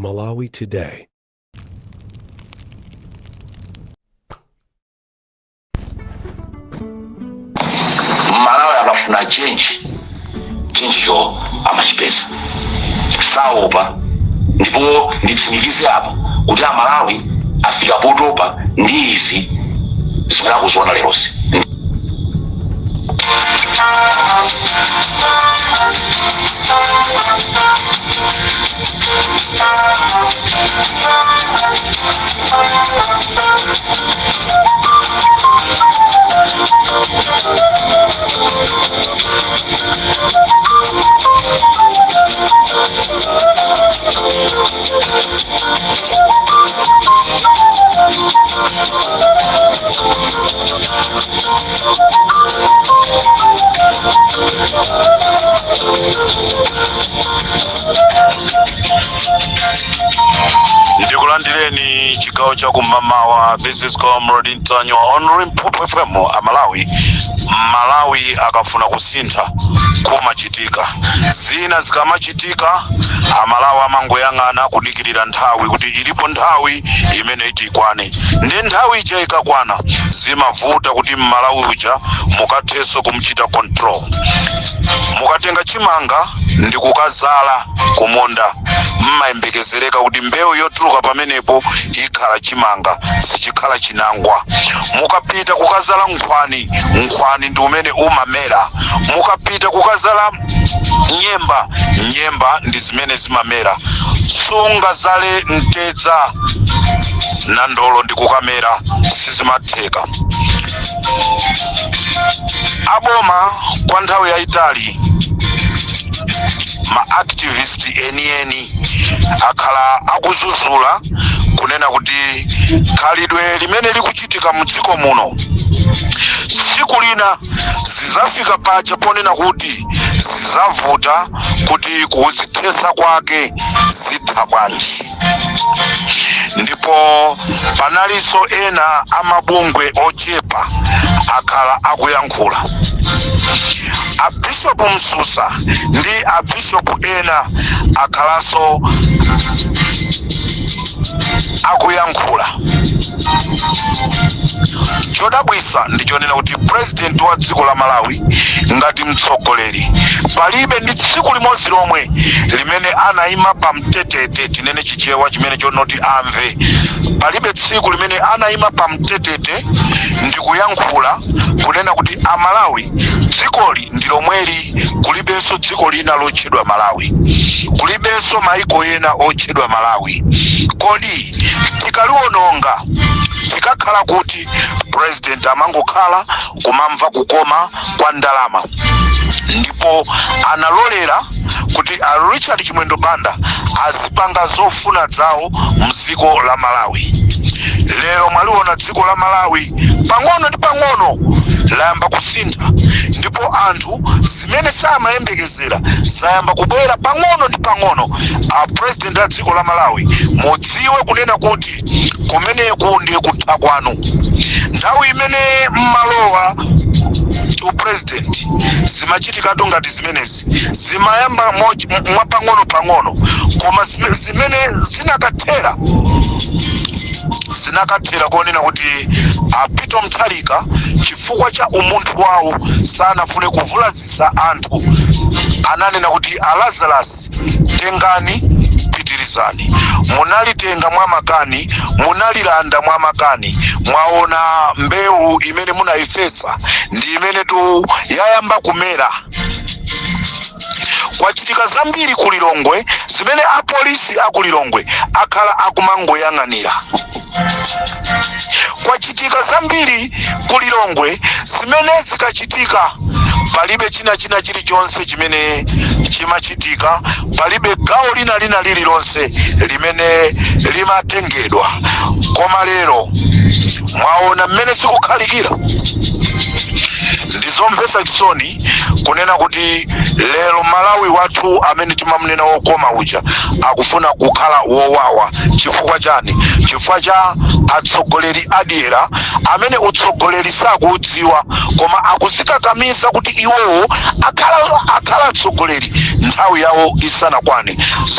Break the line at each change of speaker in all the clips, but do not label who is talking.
Malawi Today.
Malawi akafuna change, change cho amachipeza, saopa. Ndipo nditsimikize apa kuti Amalawi afika potopa ndi izi zimene akuziona lerozi.
Ndikulandireni chigawo cha kumamawa. This is Comrade Ntanyiwa on Limpopo FM. Amalawi, Malawi akafuna kusintha kumachitika zina. Zikamachitika, Amalawi amangoyang'ana kudikirira nthawi kuti ilipo nthawi imene iti ikwane. Ndi nthawi ija ikakwana, zimavuta kuti Mmalawi uja mukathenso kumchita control. Mukatenga chimanga ndi kukazala kumunda, mmayembekezereka kuti mbewu yotuluka pamenepo ikhala chimanga, sichikhala chinangwa. Mukapita kukazala nkhwani, nkhwani ndi umene umamera. Mukapita kukazala nyemba, nyemba ndi zimene zimamera. Sungazale mtedza, nandolo ndi kukamera, sizimatheka. Aboma kwa nthawi yayitali, ma activist enieni akhala akuzuzula kunena kuti khalidwe limene likuchitika mu dziko muno, tsiku lina zizafika paja ponena kuti zizavuta kuti kuzithesa kwake zitha bwanji. Ndipo panalinso ena amabungwe ochepa akhala akuyankhula. Abishopu Msusa ndi abishopu ena akhalanso akuyankhula. Chodabwisa ndi chonena kuti president wa dziko la Malawi ngati mtsogoleri, palibe ndi tsiku limodzi lomwe limene anayima pa mtetete, tinene Chichewa chimene chonoti amve, palibe tsiku limene anayima pa mtetete ndi kuyankhula kunena kuti, "Amalawi, dzikoli ndi lomweli, kulibenso dziko lina lotchedwa Malawi, kulibenso maiko ena otchedwa Malawi. Kodi tikaliwononga tikakhala kuti?" President amangokhala kumamva kukoma kwa ndalama, ndipo analolera kuti a Richard Chimwendo Banda azipanga zofuna zawo mdziko la Malawi. Lero mwaliona dziko la Malawi pang'ono ndi pang'ono layamba kusintha, ndipo anthu zimene samayembekezera zayamba kubwera pang'ono ndi pang'ono. A president a dziko la Malawi, mudziwe kunena kuti kumeneku ndiye kutha kwanu. Nthawi imene mmalowa upresident zimachitikatu ngati zimenezi, zimayamba mwapang'ono pang'ono, koma zimene zinakathera, zinakathera konena kuti a Peter Mutharika, chifukwa cha umunthu wawo, sanafune kuvulazisa anthu, ananena kuti, "A Lazarus, tengani, pitirizani. Munalitenga mwa makani, munalilanda mwa makani. Mwaona mbewu imene munayifesa ndi imene tu yayamba kumera." Kwachitika zambiri ku Lilongwe zimene apolisi aku Lilongwe akhala akumangoyang'anira. Kwachitika zambiri ku Lilongwe zimene zikachitika palibe china chilichonse chimene chimachitika, palibe gawo lina lililonse limene limatengedwa. Koma lero mwaona mmene zikukhalikira. Ndi Ndizomvetsa chisoni kunena kuti lero Malawi wathu amene timamunena wokoma uja akufuna kukhala wowawa. Chifukwa chani? Chifukwa cha atsogoleri adyera amene utsogoleri sakuudziwa, koma akuzikakamiza kuti iwowo akhala atsogoleri nthawi yawo isanakwane.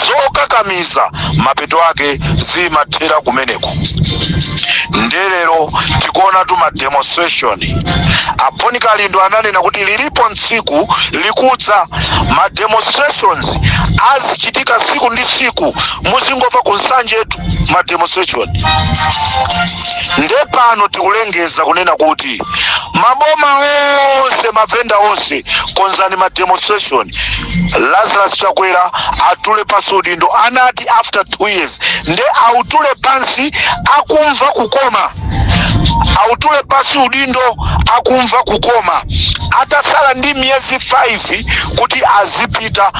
Zokakamiza mapeto ake zimathera kumeneko. Nde lero tikuonatu ma demonstration. A Bon Kalindo ananena kuti lilipo tsiku likudza ma demonstrations azichitika tsiku ndi tsiku, muzingomva ku Nsanjetu ma demonstration. Nde pano tikulengeza kunena kuti maboma onse, mavenda onse, konzani ma demonstration. Lazarus Chakwera atule pansi udindo, anati after 2 years, nde autule pansi akumva kukoma, autule pansi udindo akumva kukoma, atasala ndi miyezi 5 kuti azipita,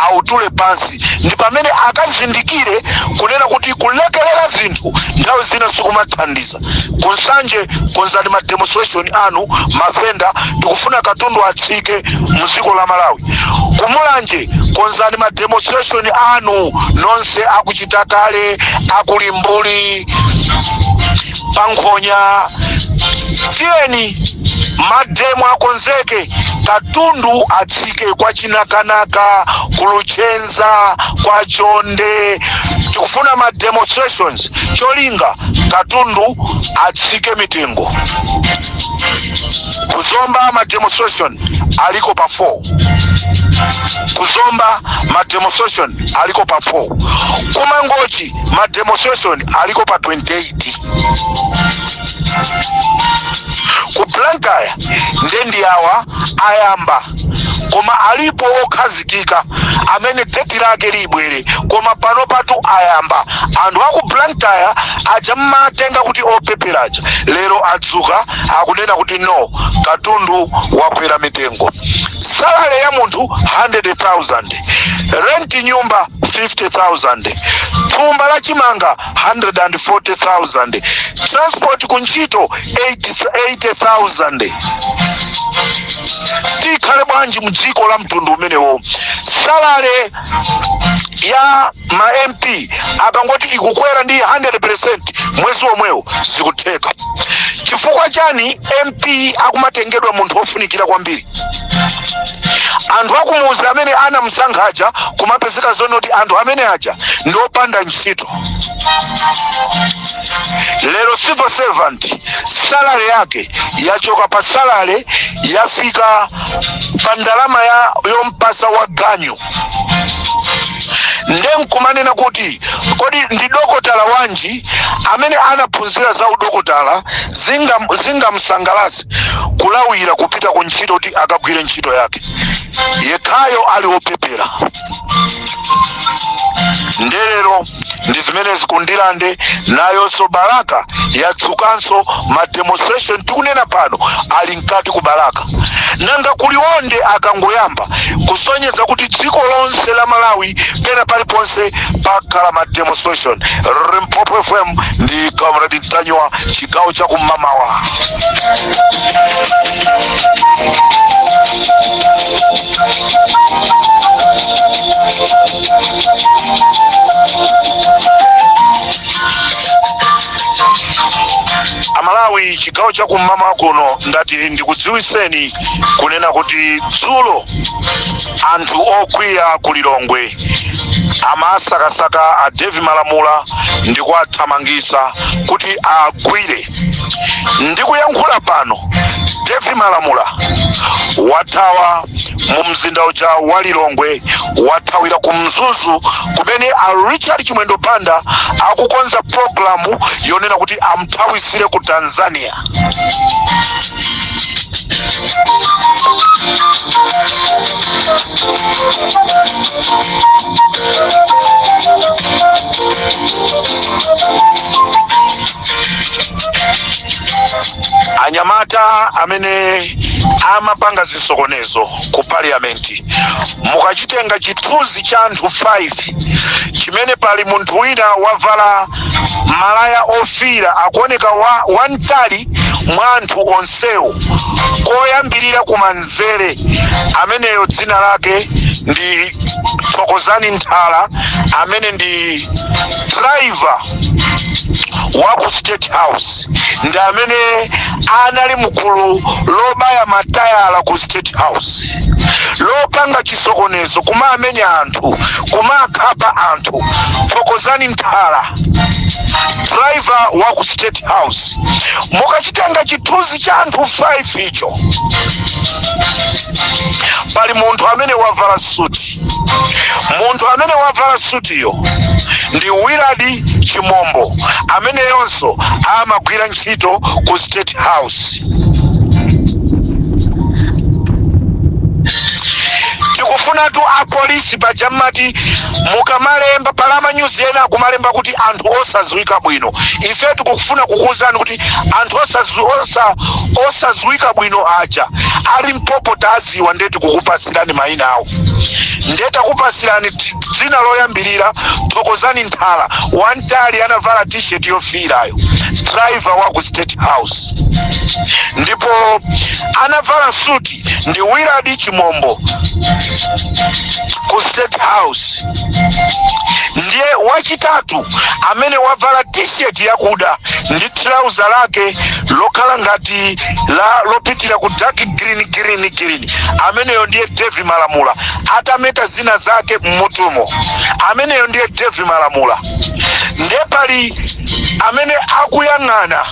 autule pansi. Ndi pamene akazindikire kunena kuti kulekelera zinthu nthawi zina sikumathandiza. Ku Nsanje konzani ma demonstration anu mavenda, tikufuna katundu atsike mdziko la Malawi. Kumulanje konzani ma demonstration anu nonse akuchitakale, akulimbuli, pankhonya, tiyeni mademo akonzeke, katundu atsike kwa Chinakanaka, ku Luchenza, kwa Chonde. Tikufuna ma demonstrations cholinga katundu atsike mitengo. Kuzomba ma demonstration aliko pa 4, kuzomba ma demonstration aliko pa 4, kumangochi ma demonstration aliko pa 28, ku Blantyre nde ndi awa ayamba, koma alipo okhazikika amene deti lake libwere, koma pano patu ayamba. Anthu aku Blantyre aja mmatenga kuti opepera aja lero adzuka akunena kuti no, katundu wakwera mitengo. Salary ya munthu 100,000, rent nyumba 50,000, thumba la chimanga 140,000, transport kuntchito 80,000. Tikhale bwanji mdziko la mtundu umenewo? Salary ya ma MP akangoti ikukwera ndi 100% mwezi omwewo zikutheka. Chifukwa chani MP akumatengedwa munthu wofunikira kwambiri? Anthu akumuzi amene anamusankha aja kumapezeka zonoti anthu amene aja ndi opanda ntchito. Lero civil servant salary yake yachoka pa salary yafika pa ndalama ya yompasa wa ganyu. Nde nkumanena kuti kodi ndi dokotala wanji amene anaphunzira za udokotala zingamsangalase kulawira kupita ku ntchito kuti akagwire ntchito yake yekhayo ali wopepera? Nde lero ndi zimenezi. Kundilande nayonso Balaka yatsukanso ma demonstration, tikunena pano ali mkati ku Balaka. Nanga kuliwonde akangoyamba, kusonyeza kuti dziko lonse la Malawi pena paliponse pakhala ma demonstration. Limpopo FM ndi Comrade Ntanyiwa, chigawo cha kumamawa. Amalawi, chigawo cha kumamawa kuno ndati ndikudziwiseni kunena kuti dzulo anthu okwiya ku Lilongwe amasakasaka a Devi Malamula ndi kuwathamangisa kuti agwire. Ndikuyankhula pano Devi Malamula wathawa mu mzinda uja wa Lilongwe, wathawira ku Mzuzu kumene a Richard Chimwendo Banda akukonza programu yonena kuti amthawisire ku Tanzania. Anyamata amene amapanga zisokonezo ku parliament, mukachitenga chithunzi chithunzi cha anthu 5 chimene pali munthu wina wavala malaya ofiira, akuoneka wamtali mwa anthu onsewo, koyambirira kumanzere. Ameneyo dzina lake ndi Thokozani Nthala, amene ndi driver wa ku State House, ndi amene anali mgulu lobaya matayala ku State House, lopanga chisokonezo, kumamenya anthu, kumakhapa anthu. Thokozani Nthala, driver wa ku State House. Mukachitenga chithunzi cha anthu 5 icho, pali munthu amene wavala suti. Munthu amene wavala sutiyo ndi Willard Chimombo, ameneyonso amagwira ntchito ku State House. Tikufunatu apolisi. Paja mmati mukamalemba pala amanyuzi ena akumalemba kuti anthu osadziwika bwino. Ife tikufuna kukuwuzani kuti anthu osadziwika bwino aja ali mpopo taziwa, ndiye tikukupasirani mayina awo. Ndiye takupasirani dzina loyambirira, Thokozani Nthala, wamtali, anavala T-shirt yofiirayo, driver wa ku State House. Ndipo anavala suti ndi Willard Chimombo ku State House. Ndiye wachitatu amene wavala T-shirt yakuda ndi trouser lake lokhala ngati la lopitira ku dark green, green, green, ameneyo ndiye Devi Malamula, atameta zina zake mmutumo. Ameneyo ndiye Devi Malamula. Ndiye pali amene akuyang'ana,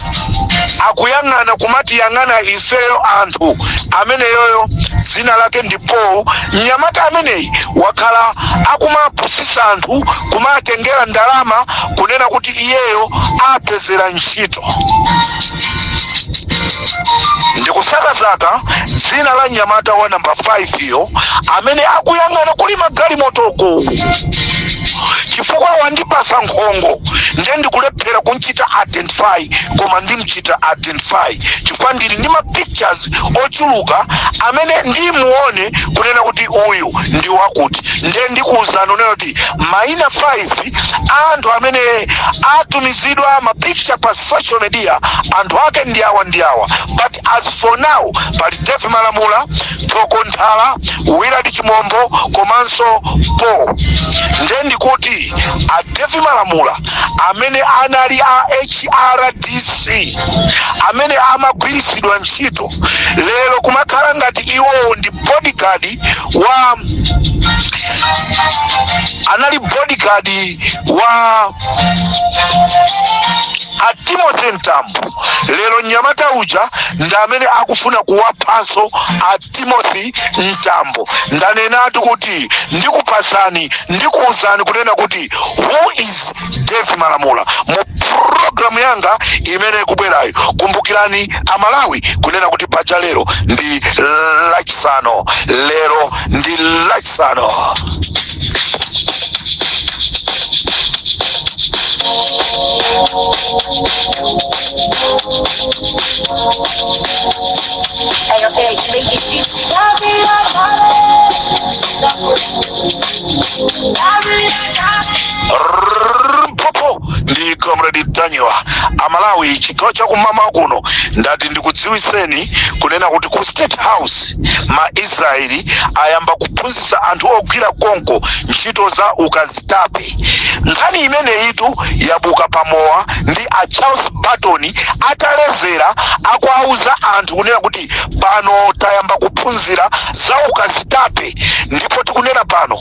akuyang'ana, kumatiyang'ana ifeyo anthu, ameneyoyo dzina lake ndi Paul. Mnyamata ameneyi wakhala akumapusisa anthu, kumatengera ndalama, kunena kuti iyeyo apezera ntchito. Ndikusakasaka dzina la mnyamata wa namba 5 iyo amene akuyang'ana kuli magalimotoko, chifukwa wandipasa nkhongo, ndiye ndikulephera kumchita identify. Koma ndimchita identify chifukwa ndili ndi ma pictures ochuluka amene ndimuone kunena kuti uyu ndi wakuti. Ndiye ndikuwuzani unena kuti maina 5 anthu amene atumizidwa ma picture pa social media, anthu ake ndi awa, ndi awa. But as for now, pali Dave Malamula, Thoko Nthala, Willard Chimombo komanso Paul. Ndiye ndikuti a Dave Malamula amene anali a HRDC, amene amagwirisidwa ntchito lero kumakhala ngati iwowo ndi bodyguard wa, anali bodyguard wa a Timothy Mtambo, lero mnyamata uja ndi amene akufuna kuwaphanso a Timothy Mtambo. Ndanenatu kuti ndikupasani, ndikuwuzani kunena kuti who is Dave Malamula mu programu yanga imene ikubwerayo. Kumbukirani Amalawi kunena kuti paja lero ndi Lachisanu, lero ndi Lachisanu. Limpopo ndi Comrade Ntanyiwa. Amalawi, chigawo chakumama kuno, ndati ndikudziwiseni kunena kuti ku State House ma Israeli ayamba kuphunzitsa anthu ogwira konko ntchito za ukazitape. Nkhani imeneyitu yabuka pamowa ndi a Charles Barton atalezera, akuauza anthu kunena kuti pano tayamba kuphunzira za ukazitape, ndipo tikunena pano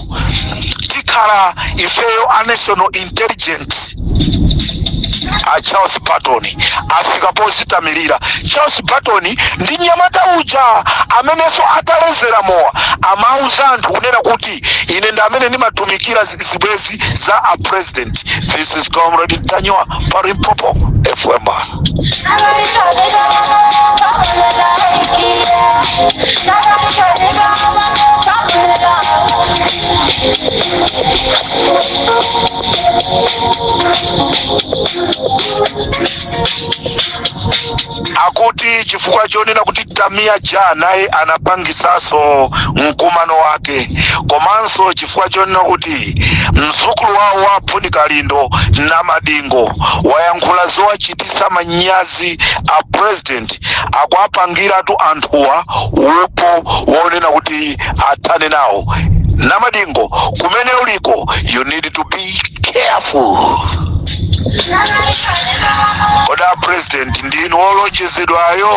tikhala ifeyo a National Intelligence. A Charles Barton afika pozitamirira. Charles Barton ndi mnyamata uja amenenso atalezera mowa amauza anthu kunena kuti ine ndi amene ndimatumikira zibwezi za a president. This is Comrade Ntanyiwa pa Limpopo FM. Akuti chifukwa Chifukwa chonena kuti Tamia Ja naye anapangisaso mkumano wake, komanso chifukwa chonena kuti mzukulu wawo wa Phuni Kalindo na Madingo wayankhula zowachitisa manyazi a president, akuapangiratu anthuwa upo wonena kuti athane nawo. Namadingo, kumene uliko, you need to be careful. Kodi president ndinu wolonjezedwayo?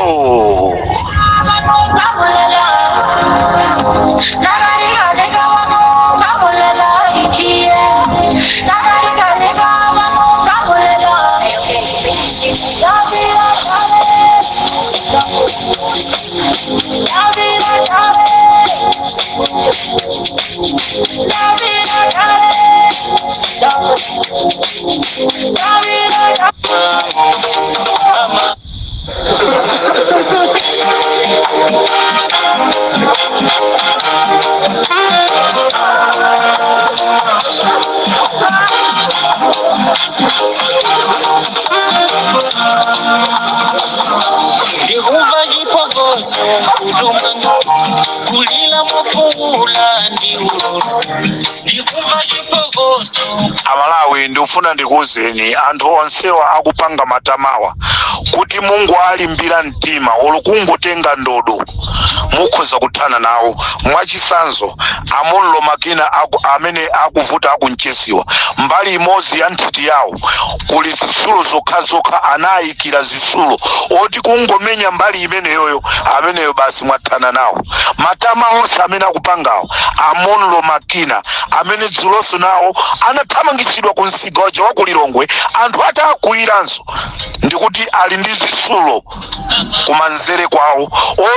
Ndikumva chipokoso kutumanga kulila mofuula ndi ululu, ndikumva chipokoso.
Amalawi, ndikufuna ndikuwuzeni, anthu onsewa akupanga matamawa kuti Mungu alimbira mtima olo kungotenga ndodo mukhoza kuthana nawo. Mwachisanzo, amullo makina amene akuvuta akunchesiwa, mbali imodzi ya nthiti yawo kuli zisulo zokhazokha, anayikira zisulo oti kungomenya mbali imeneyoyo, ameneyo basi mwathana nawo. Matama onse amene akupangawo amonlo makina amene dzulonso nawo anathamangisidwa ku msika waja wa ku Lilongwe anthu atakwiranso, ndikuti ali ndi zisulo kumanzere kwawo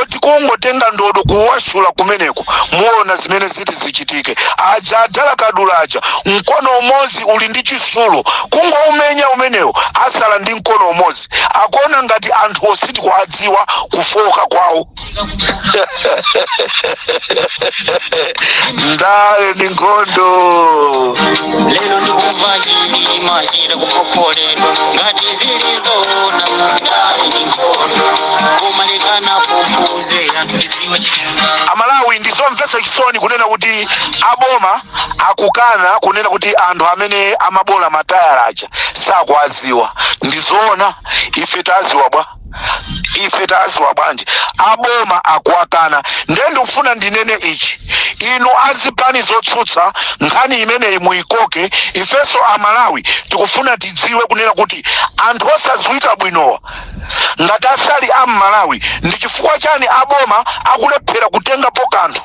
oti kungotenga ndodo kuwashula kumeneko, muona zimene ziti zichitike. Aja adala kadula aja, mkono umodzi uli ndi chisulo, kungoumenya umenewo asala ndi mkono umodzi. Akuona ngati anthu ositi kuadziwa kufoka kwawo. Ndale ndi nkhondo.
Lero ndikumva chilima chita kupopoledwa ngati zili zoona. Ndale ndi nkhondo, koma lekana fufuze anthu tidziwe chilungamo.
Amalawi, ndizomvetsa chisoni kunena kuti aboma akukana kunena kuti anthu amene amabola matayala aja sakuaziwa. Ndizoona, ife taziwa bwa? Ife taziwa bwanji? Aboma akuwakana. Ndiye ndikufuna ndinene ichi: inu azipani zotsutsa, nkhani imeneyi muyikoke. Ifenso Amalawi tikufuna tidziwe kunena kuti anthu osadziwika bwinowa ngati asali am'Malawi, ndi chifukwa chani aboma akulephera kutengapo kanthu?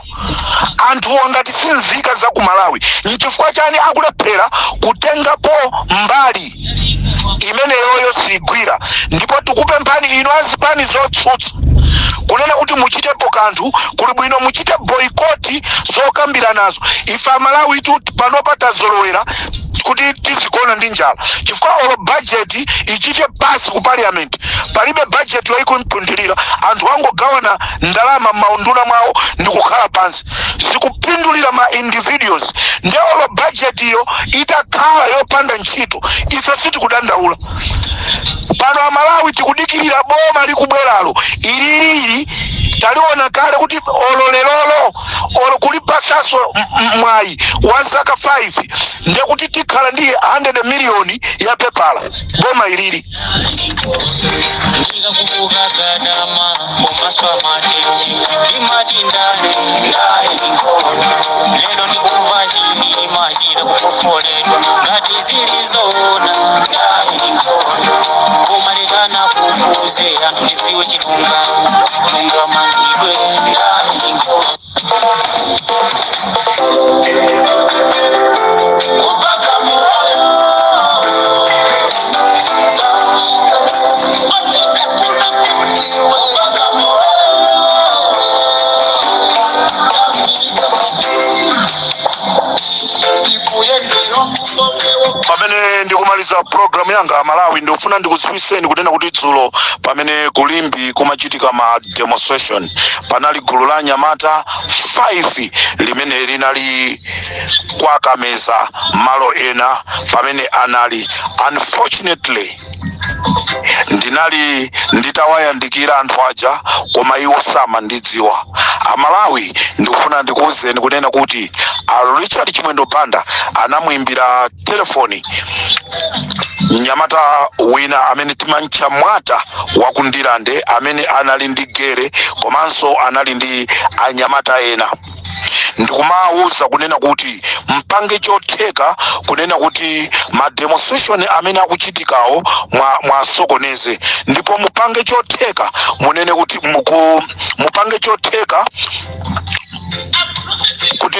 Anthuwa ngati si nzika za ku Malawi, nchifukwa chani akulephera kutengapo mbali imeneyoyo? Sigwira. Ndipo tikupemphani inu azipani zotsutsa kunena kuti muchitepo kanthu. Kuli bwino muchite boycott zokambira nazo. Ife Amalawi tu panopa tazolowera kuti tizigona ndi njala, chifukwa olo budget ichite pass ku parliament, palibe budget yoikumpindulira anthu. Angogawana ndalama m'maunduna mwawo ndi kukhala pansi, zikupindulira ma individuals. Nde olo budget iyo itakhala yopanda ntchito, ife sitikudandaula. Pano Amalawi tikudikirira boma likubweralo. Ililili taliona kale kuti olo lerolo olo kulipasaso mwayi wa zaka 5, ndekuti tikhala ndi 100 miliyoni ya pepala boma ilili.
Ndikakumbuka Gadama komanso amatenji, ndimati ndale, ndale ndi nkhondo. Lero ndikumva chilima chita kupopoledwa ngati zili zoona. Ndale ndi nkhondo, koma lekana fufuze anthu tidziwe chilungamo, mungamangidwe. Ndale ndi nkhondo.
Pamene ndikumaliza programu yanga, Malawi, ndikufuna ndikudziwitseni kunena kuti dzulo pamene ku Limbe kumachitika ma demonstration, panali gulu la anyamata 5 limene linali kwakameza malo ena pamene anali. Unfortunately, Ndinali nditawayandikira anthu aja, koma iwo samandidziwa. Amalawi, ndikufuna ndikuwuzeni kunena kuti a Richard Chimwendo Banda anamuimbira telefoni mnyamata wina amene timantcha Mwata wa kuNdirande, amene anali ndi Gere komanso anali ndi anyamata ena, ndikumawuza kunena kuti mpange chotheka kunena kuti ma demonstration amene akuchitikawo mwasokoneze, ndipo mupange chotheka munene kuti mupange chotheka kuti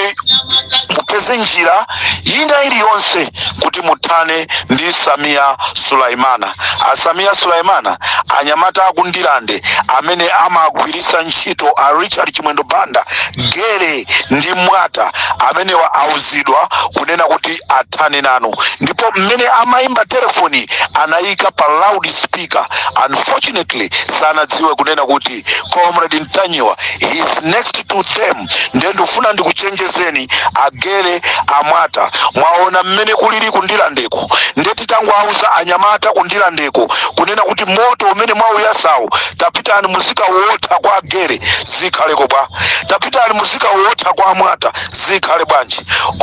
mupeze njira ina iliyonse kuti muthane ndi Samia Sulaimana. Asamia Sulaimana, anyamata akuNdirande amene amagwiritsa ntchito a Richard Chimwendo Banda, Gere ndi Mwata, amenewa auzidwa kunena kuti athane nanu. Ndipo mmene amayimba telefoni anayika pa loud speaker. Unfortunately, sanadziwe kunena kuti Comrade Ntanyiwa is next to them. Ndiye ndikufuna ndikuchenjezeni, Agere, Amwata, mwaona mmene kulili kuNdirandeko. Ndiye titangowauza anyamata kuNdirandeko kunena kuti moto umene mwauyasawo, tapitani muzikawotha kwa Agere, zikhaleko bwa? Tapitani muzikawotha kwa Amwata, zikhale bwanji?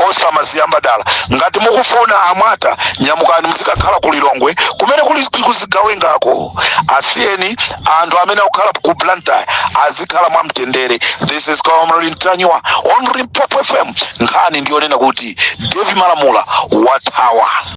Osamaziyamba dala. Ngati mukufuna, Amwata, nyamukani muzikakhala ku Lilongwe kumene kuli kuzigawengako. Asiyeni anthu amene akukhala ku Blantyre azikhala mwamtendere. This is Comrade Ntanyiwa on Limpopo FM. Nkhani ndiyonena kuti David Malamula wathawa.